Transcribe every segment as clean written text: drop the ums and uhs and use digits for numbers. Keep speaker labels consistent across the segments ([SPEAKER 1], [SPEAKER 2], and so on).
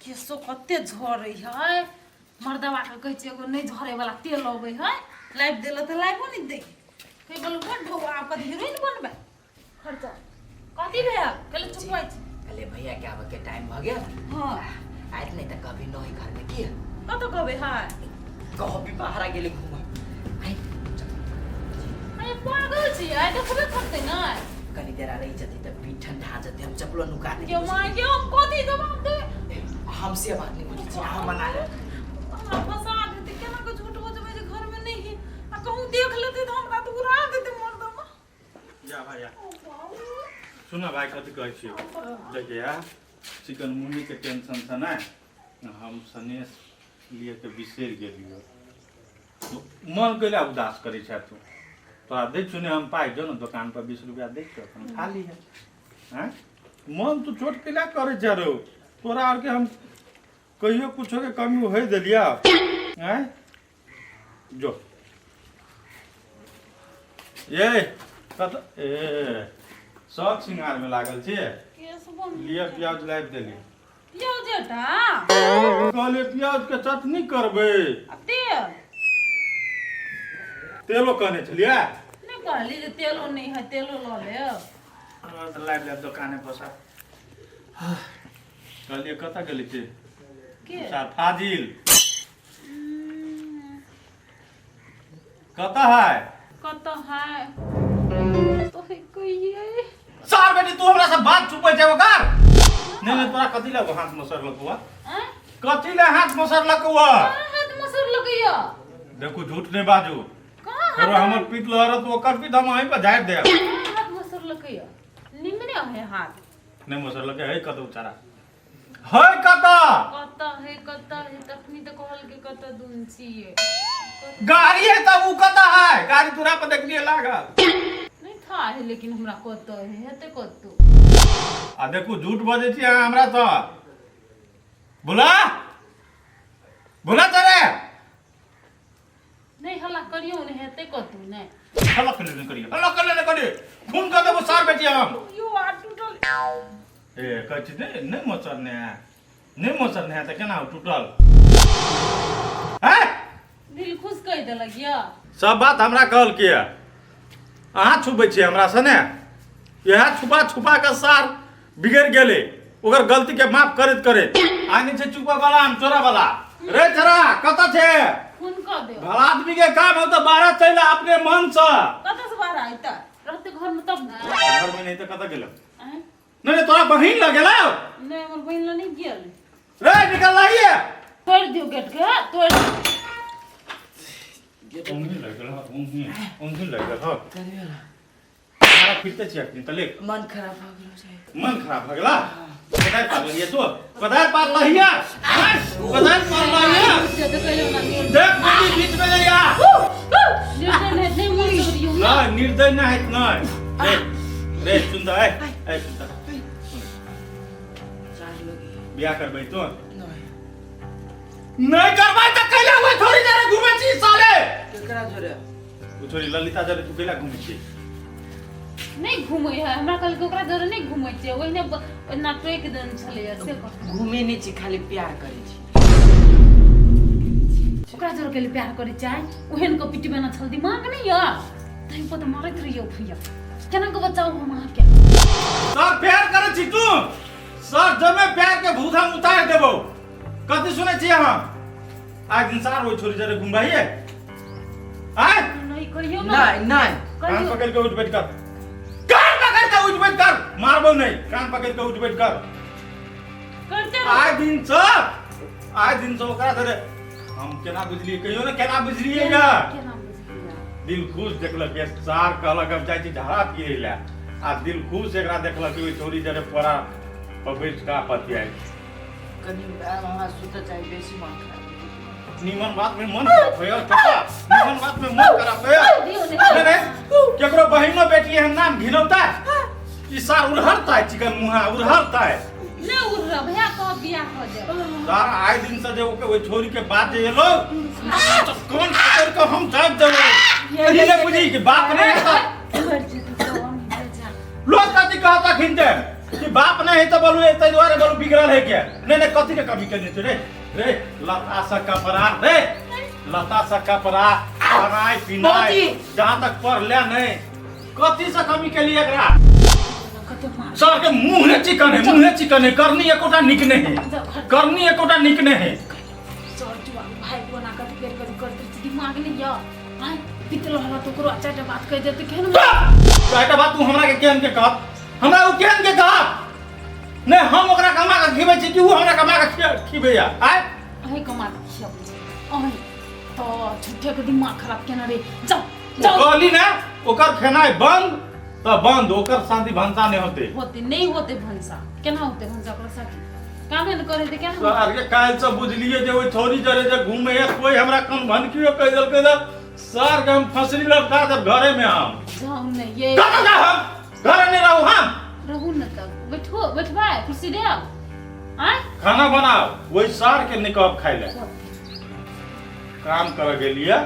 [SPEAKER 1] केसो कते झड़ै है मर्दवा के कहै छै एगो नहि झड़ै वाला तेल अबै है लाबि देलक तऽ लाबिओ नहि दै कहि बोलू बड़ ढौआ आब कथी हीरोइन बनबै खर्चा कथी भेल कहले चुपबै छी
[SPEAKER 2] कहले भैया के आबे के टाइम भ गेल।
[SPEAKER 1] हाँ।
[SPEAKER 2] आयत नहीं त कभी नहीं घर में की
[SPEAKER 1] कतऽ कहबै है
[SPEAKER 2] कभी बाहर आ गेले घूम। आई
[SPEAKER 1] अरे पागल छी आइ देखबे करतै ने।
[SPEAKER 2] कनी देर रही जती त पीठ ठंडा जते हम चपलो नुका दे।
[SPEAKER 1] यो माय यो हम कथी जवाब दे।
[SPEAKER 2] हमसे बात नहीं बोली छी हम मना ले।
[SPEAKER 1] हमरा फंसा देतै केना के झूठ बजबै जे घर में नहीं है आ कहूँ देख लेतै तऽ हमरा तऽ उड़ा देतै मर्दमा।
[SPEAKER 3] जा भाई जा। सुन भाई कथी कहै छियौ देखिया चिकन मुन्नी के टेंशन से ने हम सनेश लिए के बिसरि गेलियो। मन कैला उदास करै छै तू तोरा दै छौ ने हम पाइ जो ने दोकान पर 20 रुपया दै छौ अपन खा लिहे। आँय मन तू चोट कैला करै छै रौ तोरा आरके हम कहियो कुछो के कमी होइ देलिया। आँय जो ये कत ए सब सिंगार में लागल छियै। लिअ प्याज लाबि देली।
[SPEAKER 1] प्याजेटा
[SPEAKER 3] कहलियै प्याज के चटनी करबै।
[SPEAKER 1] आ तेल
[SPEAKER 3] तेलो कहने छलियै?
[SPEAKER 1] नहि कहली जे तेलो नहि है तेलो लऽ लेब।
[SPEAKER 3] तऽ लाबि लेब दोकाने पर सँ। कहलियै कतऽ गेलै से?
[SPEAKER 1] के?
[SPEAKER 3] सार फाजिल कतऽ है?
[SPEAKER 1] कतऽ है तो कहिए।
[SPEAKER 3] सार बेटी तू हमरा से बात छुपै छै ओकर। नहीं नहीं तोरा कथी लए हाथ मसरलक हुआ? कथी लए हाथ मसरलक हुआ?
[SPEAKER 1] कहाँ हाथ मसरलक या?
[SPEAKER 3] देखू झूठ नहीं बाजू।
[SPEAKER 1] कहाँ
[SPEAKER 3] फेरो हमर पीठ लहरत ओकर पीठ हम अहीं पर झाड़ि देब।
[SPEAKER 1] कहाँ हाथ मसरलक या? निमने है हाथ।
[SPEAKER 3] नहीं मसरलक है कतौ बेचारा है कतऽ?
[SPEAKER 1] कतऽ है कतऽ है तखनी तऽ कहल के कतऽ दून छियै।
[SPEAKER 3] गाड़ी है तब उ कतऽ है? गाड़ी तोरा पर देखलियै लागल।
[SPEAKER 1] नहीं था है लेकिन हमरा कतऽ है हेतै कतौ।
[SPEAKER 3] आ देखू झूठ बजै छी अहाँ हमरा सँ। बोला बोला तोरे।
[SPEAKER 1] नहीं हल्ला करियौ ने हेतै कतौ नहीं।
[SPEAKER 3] हल्ला करियौ नहीं करियौ हल्ला करियौ नहीं करियौ खून कऽ देबो सार बेटी हम।
[SPEAKER 1] यो आ टूटल।
[SPEAKER 3] ए कहै छी नहि नहि मसरने है नहि मसरने है तऽ केना टूटल? हैं
[SPEAKER 1] दिल खुश कहि देलक या।
[SPEAKER 3] सब बात हमरा कहल के अहाँ छुपै छियै हमरा सँ ने। इएह छुपा छुपा कऽ सार बिगड़ि गेलै ओकर गलती के माफ करैत करैत। आइ नहि छै चुपऽ वाला हम चोरा वाला। रे छोरा कतऽ छै?
[SPEAKER 1] फोन कऽ देब।
[SPEAKER 3] भला आदमी के काम हो तऽ बाहर चलि आ अपने मन सँ।
[SPEAKER 1] कतऽ से बाहर आयतै? रहतै घर में तब ने।
[SPEAKER 3] घर में नहीं तऽ कतऽ गेलौ?
[SPEAKER 1] आँय?
[SPEAKER 3] नहीं नहीं तोरा बहिन लग गेलौ?
[SPEAKER 1] नहीं हमर बहिन लग नहीं गेल।
[SPEAKER 3] रे निकल रही है।
[SPEAKER 1] तोड़ि दियौ गेट के तोड़ि।
[SPEAKER 3] उंगली लग गेल हँ, उंगली उंगली लग गेल हँ। हमारा फिरते छियै अखनी तऽ ले।
[SPEAKER 2] मन खराब भऽ गेल छै।
[SPEAKER 3] मन खराब भऽ गेला? पधारि पारलहियै तू? पधारि पारलहियै? पधारि पारलहियै? देख बेटी बीच में जइया।
[SPEAKER 1] निर्दय नहि नहि मन तोड़ियौ ने।
[SPEAKER 3] नहीं निर्दय नहीं है नहीं। रे रे सुन तऽ ए ए सुन तऽ। बियाह करबै तू?
[SPEAKER 2] नहीं।
[SPEAKER 3] नहीं करबै तऽ कैला ओइ छोरी जरे घुमै छी साले?
[SPEAKER 2] केकरा जोरे?
[SPEAKER 3] ओ छोरी ललिता जरे तू कैला घुमै छी?
[SPEAKER 1] नहीं घुमै है हमरा कहलकै ओकरा जरे नहीं घुमै छै ओहिने ओहिना टोकि देने छलैया से कह।
[SPEAKER 2] घुमे नहीं छी खाली प्यार करै छी।
[SPEAKER 1] ओकरा जरे कैले प्यार करै छै? ओहन के पिटी बना छल दिमाग नहीं या तै पर तऽ मारैत रहियौ भैया केना के बचाउ हम अहाँके?
[SPEAKER 3] सर प्यार करै छी तू? सर जमे प्यार के भूत हम उतारि देबौ। कथी सुनै छी अहाँ? आइ दिन सार ओइ छोरी जरे घुमबाइए? आइ?
[SPEAKER 1] नहीं कहियौ ना।
[SPEAKER 2] नहीं नहीं।
[SPEAKER 3] कान पकड़ के उठ बैठ कर। कान पकड़ के उठ बैठ कर। मारबौ नहीं कान पकड़ के उठ बैठ कर।
[SPEAKER 1] करते
[SPEAKER 3] आइ दिन सँ आइ दिन सँ ओकरा जरे हम केना बुझलियै कहियो ने केना बुझलियै या?
[SPEAKER 1] केना बुझलियै?
[SPEAKER 3] दिल खुश देखलक ये सार कहलक हम जाइ छी झाड़ा पियै लए आ दिल खुश एकरा देखलक ओइ छोरी जरे पोरा पर बैठ कऽ पतियाइ।
[SPEAKER 2] कनी हमरा सुतऽ चाही बेसी मन खराब।
[SPEAKER 3] निमन बात में मन खराब होय चाचा निमन बात में मन खराब होय। नहीं नहीं केकरो बहिनो बेटी एहन नाम घिनौता ई सार उड़हरता चिकन मुहा उड़हरता।
[SPEAKER 1] नहीं उड़ह भैया कह बियाह कऽ देब।
[SPEAKER 3] सार आइ दिन से जे ओके ओइ छोरी के बात जे एलो तऽ कोन पकड़ के हम दाबि देबै। ई नहि बुझी कि बाप नहि हेतै। लोग कथी कहता खिनते? कि बाप नहीं है तो बोलू ताहि दुआरे बोलू बिगड़ल है क्या नहीं नहीं कथी के कमी केने छै रे रे लता से कपड़ा रे लता से कपड़ा खानाइ पीनाइ
[SPEAKER 2] भौजी।
[SPEAKER 3] जहाँ तक पढ़ ले नहीं कथी से कमी के लिए एकरा
[SPEAKER 1] कते मार
[SPEAKER 3] सर के मुंह ने चिकन है मुंह ने चिकन है करनी एकोटा निक नहीं है
[SPEAKER 1] जाओ घर
[SPEAKER 3] करनी एकोटा निक नहीं है
[SPEAKER 1] चल जुआ भाई बना कऽ फेर कथी करते छी दिमाग नहि यऽ आँय बीतल हला तऽ ओकरो चारिटा बात कहि देतै केहन
[SPEAKER 3] चारिटा बात तू हमरा के केहन के कहत हमरा उ केहन के कहत नहि हम ओकरा कमा के खिबै छी कि उ हमरा कमा के खिबैया आय
[SPEAKER 1] अहीं कमा के खियाबै छी अहीं तऽ झूठे के दिमाग खराब केने रे जाओ जाओ
[SPEAKER 3] कहली ने ओकर खेनाइ बंद तऽ बंद ओकर शांति भनसा नहि होते
[SPEAKER 1] होते नहि होते भनसा केना होते भनसा ओकरा साथे कामे ने करे ते केना
[SPEAKER 3] सर के काल्हि से बुझलिए जे ओहि छौरी जरे जे घूमे है कोई हमरा कन भनकियो कहि देलकै तऽ सर के हम फसरी लटका देब घरे में हम
[SPEAKER 1] जाउ ने ये
[SPEAKER 3] कतऽ जा हम घरे नहीं रहू हम
[SPEAKER 1] रहू ने तब बैठो बैठबै कुर्सी देब आँय
[SPEAKER 3] खाना बनाओ वही सार के निकब खाइ ले काम करे गेलिए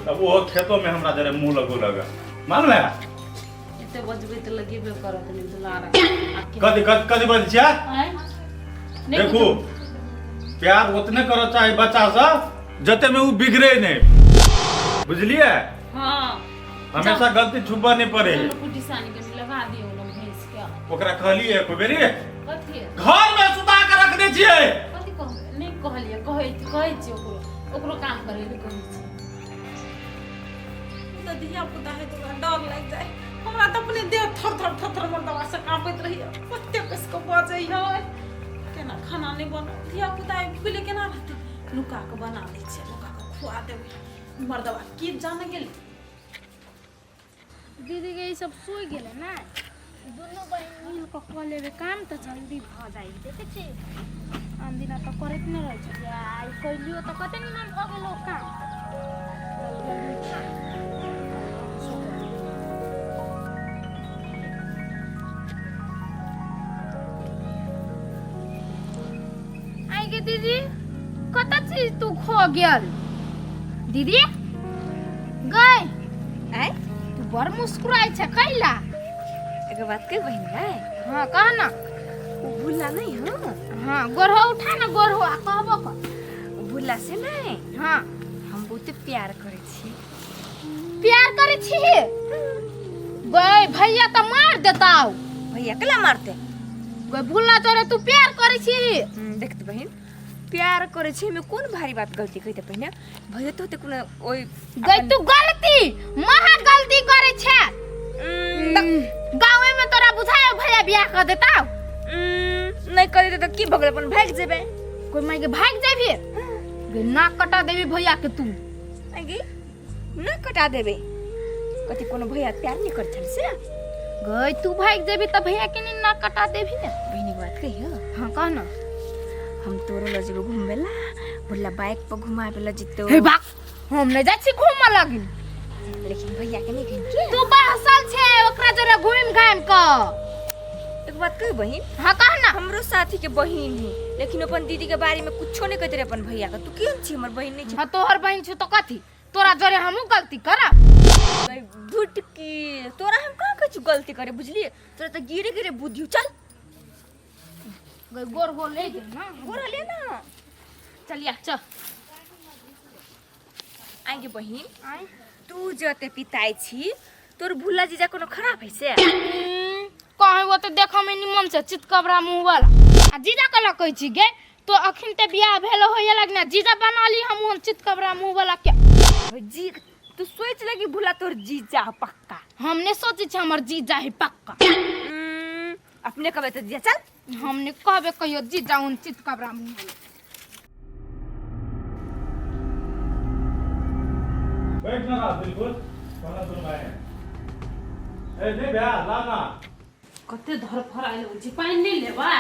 [SPEAKER 3] तब ओहो खेतो में हमरा जरे मुंह लगो लगा मालूम है
[SPEAKER 1] एते बजबै तऽ लगेबे करत नहि दुलारा
[SPEAKER 3] कथी कथी कथी बजै छियै
[SPEAKER 1] आँय नहि
[SPEAKER 3] देखू
[SPEAKER 1] कुछो।
[SPEAKER 3] प्यार उतने करऽ चाही बच्चा सब जते में उ बिगड़े नहीं बुझलिए
[SPEAKER 1] हाँ
[SPEAKER 3] हमेशा गलती छुपा नहीं पड़े
[SPEAKER 1] चलू कुटी सानी कनि लगा दियौ ने भैंस के
[SPEAKER 3] ओकरा कहलिए एक बेरी
[SPEAKER 1] कथी
[SPEAKER 3] घर में सुता के रख दे छियै
[SPEAKER 1] कथी कहबै नहि कहलियै कहै कहै छियै ओकरो ओकरो काम करै लए कहै छियै तऽ धिया पुता है तऽ ओकरा डर लागि जाइ हमरा तऽ अपने देह थर थर थर थर मर्दवा से काँपैत रहैया कते कसि कऽ बजै है केना खाना नहि बनल धिया पुता है भूले केना रहतै नुका कऽ बना दै छियै नुका कऽ खुआ देबै मर्दवा की जाने गेलै
[SPEAKER 4] दीदी के ई सब सोइ गेलै ने दुनू बहिन मिल कऽ कऽ लेबै काम तऽ जल्दी भऽ जाइ देखै छी आन दिना तऽ करैत नहि रहै छलियै आइ कैलियो तऽ कते निमन भऽ गेलो काम जल्दी जल्दी आइ गे दीदी कतऽ चीज तू खो गेल दीदी गई
[SPEAKER 5] आय
[SPEAKER 4] तू बड़ मुस्कुराइ छै कैला
[SPEAKER 5] एगो बात कह बहिन गए
[SPEAKER 4] हाँ कह ना
[SPEAKER 5] उ भूला नहीं हो
[SPEAKER 4] हाँ गोरहो उठा ना गोरहो आ कहबो कर
[SPEAKER 5] उ भूला से नहीं
[SPEAKER 4] हाँ
[SPEAKER 5] हम बहुत प्यार करे छी
[SPEAKER 4] प्यार करे छी गई भैया तऽ मार देताउ
[SPEAKER 5] भैया कला मारते
[SPEAKER 4] गई भूला तोरे तू प्यार करे छी
[SPEAKER 5] देख त बहिन प्यार करे छी में कोन भारी बात गलती कहिते पहिने भैया तो होते कोनो ओइ
[SPEAKER 4] गई तू गलती महा गलती करे छे गाँवे में तोरा बुझायो भैया बियाह कर देताउ
[SPEAKER 5] नहीं करे त की भगल अपन भाग जेबे
[SPEAKER 4] कोई माई के भाग जेबी गे नाक कटा देबी भैया के तू
[SPEAKER 5] आगे ना कटा देबे कथी कोनो भैया प्यार नहीं कर छल से
[SPEAKER 4] गई तू भाग जेबी त भैया के नहीं नाक कटा देबी ने
[SPEAKER 5] बहिनी के बात कहियो
[SPEAKER 4] हाँ कह ना
[SPEAKER 5] हम तोरो ल जेबो घूमबे ला बोला बाइक पर घुमाबे ला जितो
[SPEAKER 4] हे बाक हम नहीं जाइ छी घूमऽ लगिन
[SPEAKER 5] लेकिन भैया के नहीं कहिन के
[SPEAKER 4] तू बहसल छे ओकरा जरे घूम घाम क
[SPEAKER 5] एक बात कह बहिन
[SPEAKER 4] हाँ कह ना
[SPEAKER 5] हमरो साथी के बहिन है लेकिन अपन दीदी के बारे में कुछो नहीं कहते रहे अपन भैया का तू केहन छी हमर बहिन नहीं छी
[SPEAKER 4] हाँ तोहर बहिन छु तो कथी तोरा जरे हमहूँ गलती करब
[SPEAKER 5] भाई भुटकी तोरा हम कहाँ कुछ गलती करे बुझलिए तोरा तो गिरे गिरे बुद्धि चल
[SPEAKER 4] गई गोर हो ले दे ना
[SPEAKER 5] गोरा ले ना
[SPEAKER 4] चलिया चल
[SPEAKER 5] आगे बहिन
[SPEAKER 4] आय
[SPEAKER 5] तू जते पिताई छी तोर भूला जीजा कोनो खराब है से
[SPEAKER 4] कहे वो तो देखो में निमन से चितकबरा मुंह वाला आ जीजा कला कहै छी गे तो अखन ते बियाह भेल होइए लगना जीजा बना ली हम हम चितकबरा मुंह वाला के
[SPEAKER 5] जी तू सोच लगी भूला तोर जीजा पक्का
[SPEAKER 4] हमने सोचे छी हमर जीजा है पक्का
[SPEAKER 5] अपने कहबे तो जीजा चल
[SPEAKER 4] हमने कहबे कहियो जीजा उन चितकबरा मुंह वाला
[SPEAKER 3] बैठ ना रहा बिल्कुल खाना सुन भाई ए नहीं भैया ला ना
[SPEAKER 1] कते धरफरायल होइ छै पानि नहि लेबै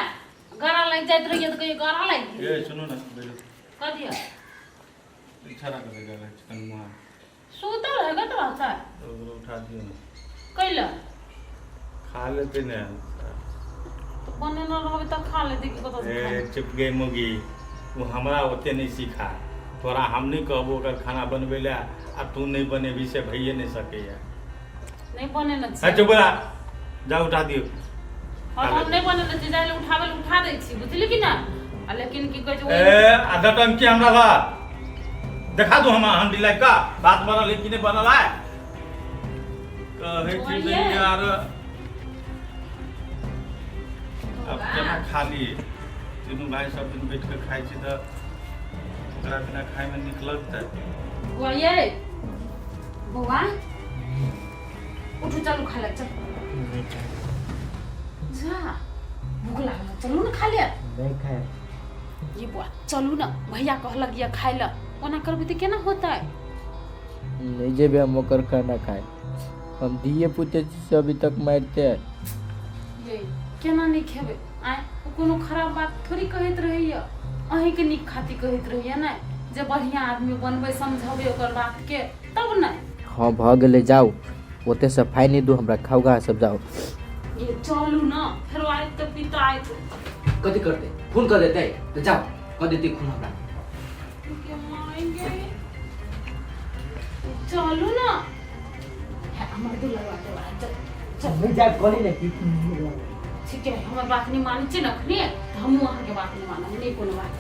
[SPEAKER 1] गरा लागि जाइत रहैया तऽ कहियो गरा लागि गेल
[SPEAKER 3] ए सुनो ना बैठो
[SPEAKER 1] कथी है?
[SPEAKER 3] इशारा कर दे रहा चिकन मुआ
[SPEAKER 1] सुतल है कत रहता
[SPEAKER 3] तो ओकरो उठा दियो ना
[SPEAKER 1] कैला
[SPEAKER 3] खा लेते ने
[SPEAKER 1] तऽ बनेने रहबै तऽ खा लेतै कि कतऽ से खा
[SPEAKER 3] ए
[SPEAKER 1] लेतै?
[SPEAKER 3] चुप गई मुगी वो हमरा ओते नहीं सीखा तोरा हम नहीं कहबो ओकर खाना बनबै लए आ तू नहीं बनेबी से भइए नहीं सकैया
[SPEAKER 1] नहि बनेने छियै
[SPEAKER 3] अच्छा बोला जा उठा दियो
[SPEAKER 1] और हम नहि बनेने छी, जाय लए उठाबै लए उठा दै छी, बुझली कि ना? आ लेकिन की कहै छै ओहि
[SPEAKER 3] ए आधा टाइम की हमरा ला देखा दू, हम हंडी लाइक का भात बनल है कि नहीं बनल है। कहै छी जे यार अब केना खाली तीनू भाई सब दिन बैठ के खाइ छी तऽ ओकरा बिना खाइमे नीक लगतै?
[SPEAKER 1] बौआ ये, बौआ उठू, चलू खा ले, चल जा, भूख लागल है, चलू ने खा ले।
[SPEAKER 2] नहीं खाए।
[SPEAKER 1] ये बौआ चलू ने, भैया कहलक ये खाइ ले, ओना करबै तऽ केना होतै?
[SPEAKER 6] नहीं जेबे हम ओकर खाना खाए, हम दिए पुते से अभी तक मारते हैं।
[SPEAKER 1] ये केना नहि खेबै? आँय, ओ कोनो खराब बात थोड़ी कहैत रहैया, अहीँके नीक खातिर कहैत रहैया ने, जे बढ़िआँ आदमी बनबै, समझबै ओकर बातके तब ने।
[SPEAKER 6] हाँ भऽ गेलै, जाउ ओते सफाइ नहि दू हमरा, खाउ गा सब जाउ।
[SPEAKER 1] ये चलू ने, फेरो आयत तऽ पिता आयत।
[SPEAKER 2] कथी करतै? खून कऽ देतै तऽ जाउ कऽ देतै खून हमरा।
[SPEAKER 1] के माएंगे, चलू ना, हमर दुलरवा देवा, चल चल।
[SPEAKER 6] नहीं जाए कहली ने कि।
[SPEAKER 1] ठीक है, हमर बात नहीं मानै छी ने अखनी, तऽ हमहूँ अहाँके बात नहीं मानब, नहि कोनो बात।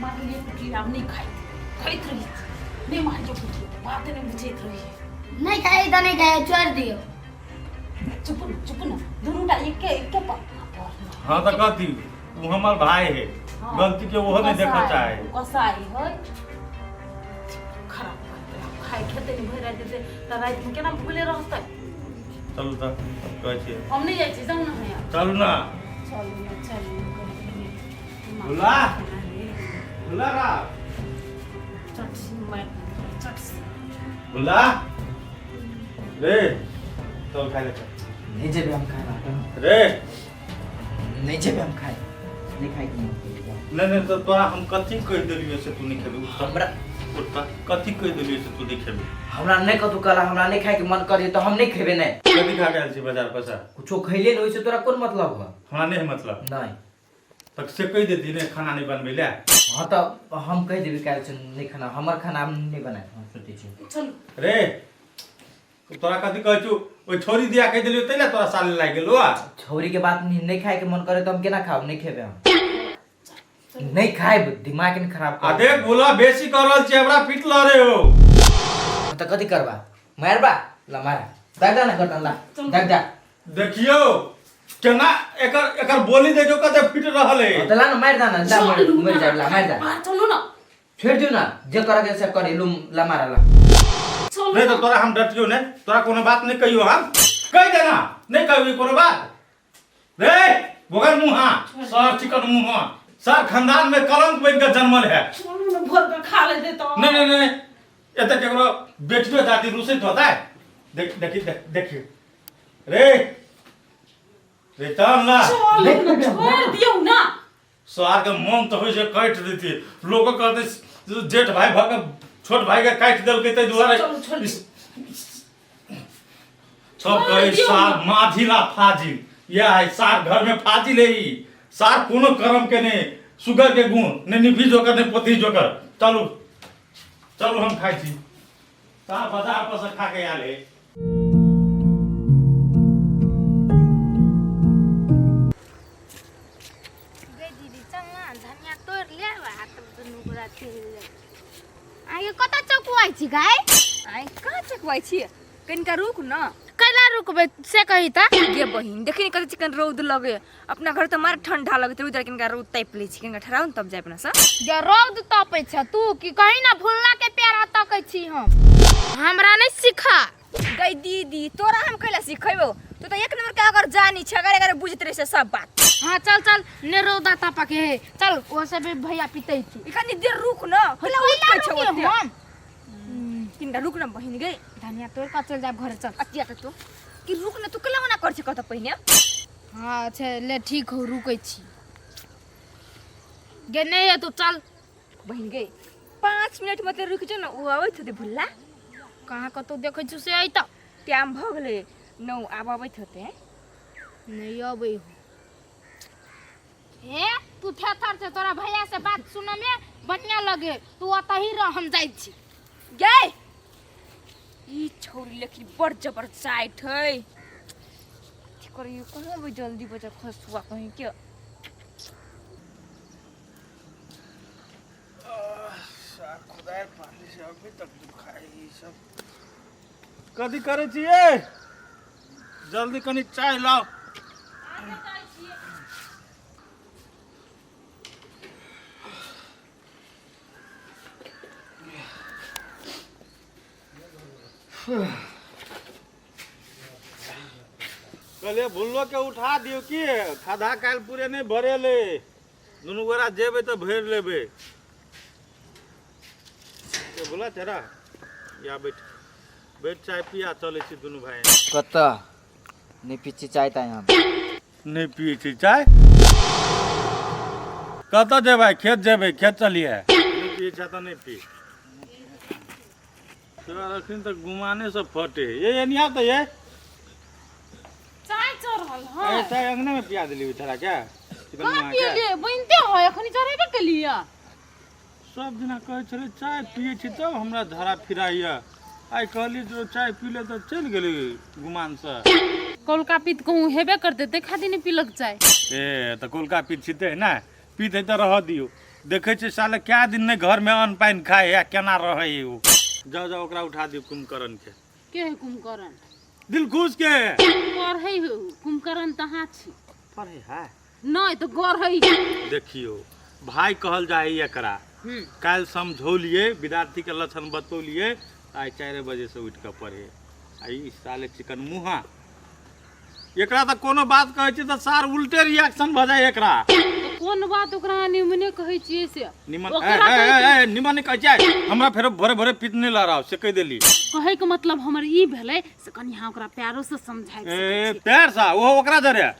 [SPEAKER 1] मारलियै कुटी, आब नहि खाइत खाइत रही, नहि मारियै कुटी, बात नहि बुझैत रही।
[SPEAKER 7] नहीं खाई तो नहीं खाई, छोड़ दियो।
[SPEAKER 1] चुप न, चुप न, दुनू टा एके एके पर।
[SPEAKER 3] हाँ तऽ कथी, ओ हमर भाई है, गलती के ओहो नहीं देखऽ चाहे।
[SPEAKER 1] कसाई है, खराब करतै, आब खाइ खेतै नहि भरि राति देतै तऽ रातिमे केना भूखले रहतै?
[SPEAKER 3] चलू तऽ कहै छियै।
[SPEAKER 1] हम नहि जाइ छी, जाउ ने हैया।
[SPEAKER 3] चलू ना।
[SPEAKER 1] चलू ने, चलू ने।
[SPEAKER 3] भुला। भुला रा।
[SPEAKER 1] चट से मारि, चट से।
[SPEAKER 3] भुला रे, चल खाइ ले चल।
[SPEAKER 2] नहीं जेबे हम खाए भात।
[SPEAKER 3] रे।
[SPEAKER 2] नहीं जेबे हम खाए, नहीं खाए के मन करै।
[SPEAKER 3] नहीं नहीं, तो तोरा हम कथी कहि देलियै से तू नहीं खेबी? उठ।
[SPEAKER 2] हमरा
[SPEAKER 3] उठ तऽ, कथी कहि देलियै से तू नहीं खेबी?
[SPEAKER 2] हमरा नहीं कतू कहला, हमरा नहीं खाए के मन करे तो हम नहीं खेबे नहीं।
[SPEAKER 3] कथी खा के आयल छी बाजार पर से?
[SPEAKER 2] कुछो खैले नहीं, ओइसे तोरा कोन मतलब है?
[SPEAKER 3] हमरा नहीं है मतलब।
[SPEAKER 2] नहीं।
[SPEAKER 3] तक से कहि देती ने खाना नहीं बनबै ले।
[SPEAKER 2] हाँ तऽ हम कहि देबै काल्हि से नहीं खाना, हमर खाना हम नहीं बनाए, हम सोचै छी।
[SPEAKER 1] चलू।
[SPEAKER 3] रे, तोरा कथी कहै छु, ओहि छोरी दिया कहि देलियो तै ले तोरा साले लागि गेलो आ।
[SPEAKER 2] छौरी के बात नहीं, नहीं खाए के मन करे तो हम केना खाब? नहीं खेबे हम, नहीं खाएब, दिमाग नहीं खराब
[SPEAKER 3] आ
[SPEAKER 2] कर।
[SPEAKER 3] देख बोला, बेसी कर रहल छी, हमरा पीट ल रे हो।
[SPEAKER 2] तऽ कथी करबा? मारबा? ला मारा, दाग दा ना गर्दन, ला दाग दा।
[SPEAKER 3] देखियो केना एकर एकर बोली देखियो कते फिट रहल है।
[SPEAKER 2] हाँ, तऽ ला ना मारि दा ना, ला मर
[SPEAKER 1] चलू
[SPEAKER 2] मर
[SPEAKER 1] ना।
[SPEAKER 2] जाब, ला मारि दा।
[SPEAKER 1] बाहर चलू ना।
[SPEAKER 2] छोड़ि दियौ ना, जे करे के से करे लू, ला मारा ला।
[SPEAKER 1] चलू।
[SPEAKER 3] नहीं तो तोरा हम डटियो ने, तोरा कोनो बात नहीं कहियो, हम कहि देना नहीं कहियो कोनो बात। रे बोगर मुहा, सर चिकन मुहा, सर खानदान में कलंक बन के जन्मल है।
[SPEAKER 1] चलू ना, भर के खा ले देतो।
[SPEAKER 3] नहीं नहीं नहीं, एते केकरो बेटियो जाति रुसित होता है। देख देखी देख देखियो रे रे, चल ना।
[SPEAKER 1] चलू ना, छोड़ दियौ ना।
[SPEAKER 3] सार के मन तऽ होइ छै काटि देती, लोक कहते जेठ भाई भऽ के छोट भाई के काटि देलकै, ताहि दुआरे
[SPEAKER 1] चलू, छोड़ दियौ।
[SPEAKER 3] सब कहै
[SPEAKER 1] दियौ
[SPEAKER 3] सार माधिला फाजिल, यह है सार घर में फाजिल है। ई सार कोनो कर्म के नहीं, सुगर के गुण नहीं, निभी जोकर नहीं, पोथी जोकर। चलू चलू, हम खाइ छी। सार बाजार पर से खा के आयल है।
[SPEAKER 4] गे दीदी, चल ना, धनिया तोड़ ले आ तब दुनू गोरा चलि जाय। आगे कतऽ चौकुआइ छी गाय?
[SPEAKER 5] आइ कहाँ चकवाइ छी, कनिका रुक न।
[SPEAKER 4] कैला रुकबै से कही तऽ?
[SPEAKER 5] गे बहिन, देखी ने कते चिकन रौद लगे, अपना घर तऽ मार ठंडा लगैत रहे, उधर कनिका रौद तापि लै छी, कनिका ठहराउ ने तब जाय अपना सब।
[SPEAKER 4] जे रौद तपै छ तू की कही ना, भुल्ला के प्यारा तकै छी हम, हमरा नहि सिखा।
[SPEAKER 5] गई दीदी, तोरा हम कैला सिखेबौ, तू तऽ एक नंबर के अगर जानी छ, अगर अगर बुझैत रहे से सब बात।
[SPEAKER 4] हाँ चल चल ने, रौदा तपक हे, चल, ओ सब भी भैया पितै छी।
[SPEAKER 5] ई कनी देर रुक न, कैला उठ
[SPEAKER 4] कैला
[SPEAKER 5] के छौ
[SPEAKER 4] रुकिए
[SPEAKER 5] ओते?
[SPEAKER 4] हम
[SPEAKER 5] कनिका रुक न बहिन गे।
[SPEAKER 4] धनिया तोड़ कऽ चल जाब घरे, चल।
[SPEAKER 5] अतिया तऽ तू कि रुक न, तू कैला ओना कर छै कतऽ पहिने?
[SPEAKER 4] हाँ अच्छा ले, ठीक हो, रुकै छी। गे नहि है, तू चल।
[SPEAKER 5] बहिन गे, 5 मिनट मतलब रुक जो न, ओ अबैत होतै भुल्ला।
[SPEAKER 4] कहाँ कतौ देखै छु से अइतौ?
[SPEAKER 5] टाइम भऽ गेलै नौ, आब अबैत होतै।
[SPEAKER 4] नहि अबै हो। हे तू थेथर छै, तोरा भैया से बात सुनऽ में बढ़िया लगे, तू ओतही रह, हम जाइ छी।
[SPEAKER 5] गे ई छौरी लेकिन बड़ जबरदस्त है। की करियो, कहाँ भी जल्दी बजा खसुआ कहीं के।
[SPEAKER 3] खुदाई पानी से अभी तक दुखाई ई सब। कथी करै छियै? जल्दी कनी चाय लाओ। कहलियै भुल्लो के उठा दियौ की, खधा काल्हि पूरे नहि भरेलै। दुनू गोरा जेबै तऽ भरि लेबै। ए भुला चेरा या बैठ बैठ, चाय पिया चलै छी दुनू भाई।
[SPEAKER 2] कतऽ नहि पी छी चाय ताय हम।
[SPEAKER 3] नहि पियै छी चाय? कतऽ जेबै? खेत जेबै, खेत चलिए। नहि पियै छै तऽ नहि पी। तोरा अखन तक गुमाने सब फटे। ये एनिया तऽ ये
[SPEAKER 1] चाय चढ़ल है।
[SPEAKER 3] ए, चाय अंगने में पिया देली बेचारा के। चिकन
[SPEAKER 1] कहाँ
[SPEAKER 3] मुआ के।
[SPEAKER 1] पियलियै? बनिते है, अखनी चढ़ेबे केलियै।
[SPEAKER 3] सब दिना कहै छलै चाय पियै छी तब हमरा धरा फिराइया, आइ कहली जो चाय पी ले तऽ चलि गेलै गुमानसँ।
[SPEAKER 1] कौलका पीत कहूँ हेबे करतै, तै खातिर नहि पीलक चाय।
[SPEAKER 3] ए तऽ कोलका पीत छितै ने, पीत है तऽ रहऽ दियौ। देखै छियै साले कए दिन नहि घरमे अन्न पानि खाइ है, केना रहै है ओ। जाउ जाउ, ओकरा उठा दियौ कुंभकर्ण के।
[SPEAKER 1] के है कुंभकर्ण?
[SPEAKER 3] दिलखुश के।
[SPEAKER 1] पढ़ै है उ, कुंभकर्ण तऽ अहाँ छी।
[SPEAKER 3] पढ़ै है?
[SPEAKER 1] नहि तऽ गढ़ै।
[SPEAKER 3] देखियौ भाय, कहल जाइ है एकरा काल्हि समझौलियै, विद्यार्थीके लक्षण बतौलियै, आइ 4 बजेसँ उठि कऽ पढ़े। आ ई साले चिकन मुहा, एकरा तऽ कोनो बात कहै छियै तऽ सार उल्टे रिएक्शन भऽ जाइ एकरा।
[SPEAKER 1] तऽ कोन बात ओकरा निमने कहै छियै से?
[SPEAKER 3] निमन
[SPEAKER 1] ओकरा
[SPEAKER 3] ए, ए,
[SPEAKER 1] कहै
[SPEAKER 3] ए, निमन नहि कहै छियै, हमरा फेरो भोरे भोरे पीत नहि लड़ाओ से कहि देली।
[SPEAKER 1] कहैके मतलब हमर ई भेलै से कनि अहाँ ओकरा प्यारोसँ समझाइ
[SPEAKER 3] ए प्यार सा ओहो ओकरा जरे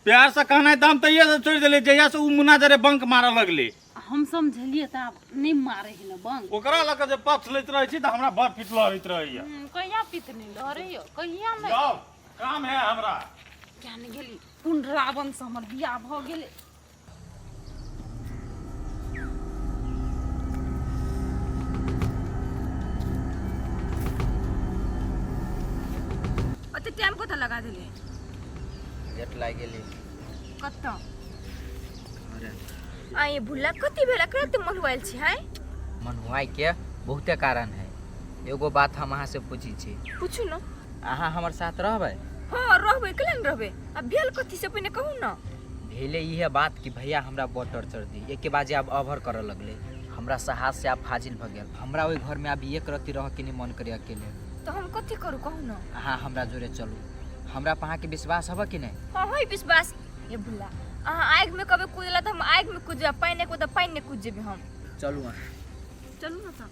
[SPEAKER 3] प्यार से कहनाइ तऽ हम तहिया से छोड़ि देलियै जहिया से उ मुन्ना जरे बंक मारऽ लगलै।
[SPEAKER 1] हम समझलियै तऽ आब नहि मारै है ने बंक।
[SPEAKER 3] ओकरा लऽ कऽ जे पक्ष लैत रहै छी तऽ हमरा बड़ पीत लड़ैत रहैया।
[SPEAKER 1] कहिया पीत नहि लड़ैया, कहिया नहि?
[SPEAKER 3] जाउ, काम है हमरा।
[SPEAKER 1] किया नहि गेली, कोन रावण से हमर बियाह भऽ गेलै।
[SPEAKER 5] ओते टाइम कतऽ लगा देले?
[SPEAKER 2] गेट लागि गेली।
[SPEAKER 5] कतऽ?
[SPEAKER 2] अरे
[SPEAKER 5] आ ये भुल्ला, कथी भेल एकरा एते मलुआइल छी हैं?
[SPEAKER 2] मनुआइ के बहुते कारण है। एगो बात हम अहाँ से पूछी छी।
[SPEAKER 5] पूछू न।
[SPEAKER 2] अहाँ हमर साथ रहबै?
[SPEAKER 5] हाँ रहबै, केला ने रहबै? आ भेल कथी से पहिने कहू न।
[SPEAKER 2] भेले इहे बात कि भैया हमरा बड़ टॉर्चर दी, एके बाजे आब अभर करऽ लगलै। हमरा सहास से आब फाजिल भऽ गेल। हमरा ओहि घर में आब एक रत्ती रह के नहीं मन करे अकेले।
[SPEAKER 5] तऽ हम कथी करू कहू न?
[SPEAKER 2] अहाँ हमरा जोरे चलू। हमरा पर अहाँके विश्वास हबऽ कि नहि?
[SPEAKER 5] हाँ है विश्वास। ये भुल्ला, अहाँ आगि में कबे कूदला तऽ हम आगि में कूद जेबै, पानि नहि कूद पानि नहि कूद जेबै हम।
[SPEAKER 2] चलू अहाँ।
[SPEAKER 5] चलू न तऽ।